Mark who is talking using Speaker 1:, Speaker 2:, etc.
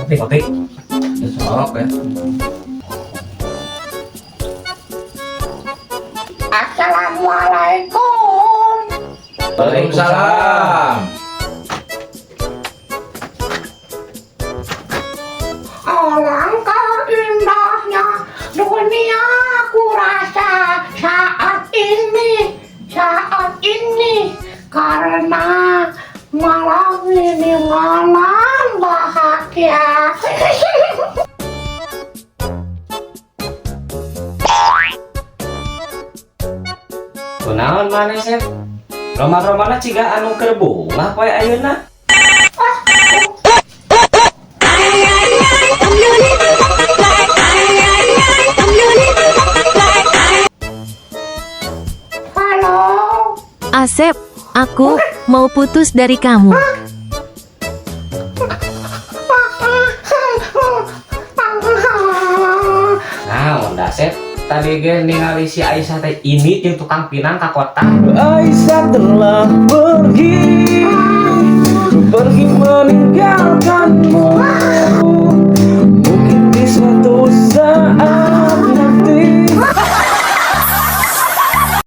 Speaker 1: Kopi, kopi.
Speaker 2: Sok ya.
Speaker 3: Assalamualaikum.
Speaker 2: Waalaikumsalam.
Speaker 3: Alangkah indahnya dunia ku rasa saat ini, karena malam ini malam bahagia.
Speaker 1: Kunaon maneh, Sep? Roma-romana ciga anu keur bungah poe ayeuna.
Speaker 3: Halo.
Speaker 4: Asep, aku mau putus dari kamu.
Speaker 1: Naon da, Sep? Tadi ge ningali si Aisyah teh ini jeung tukang pinang ka kota.
Speaker 5: Aisyah telah pergi, pergi meninggalkanmu.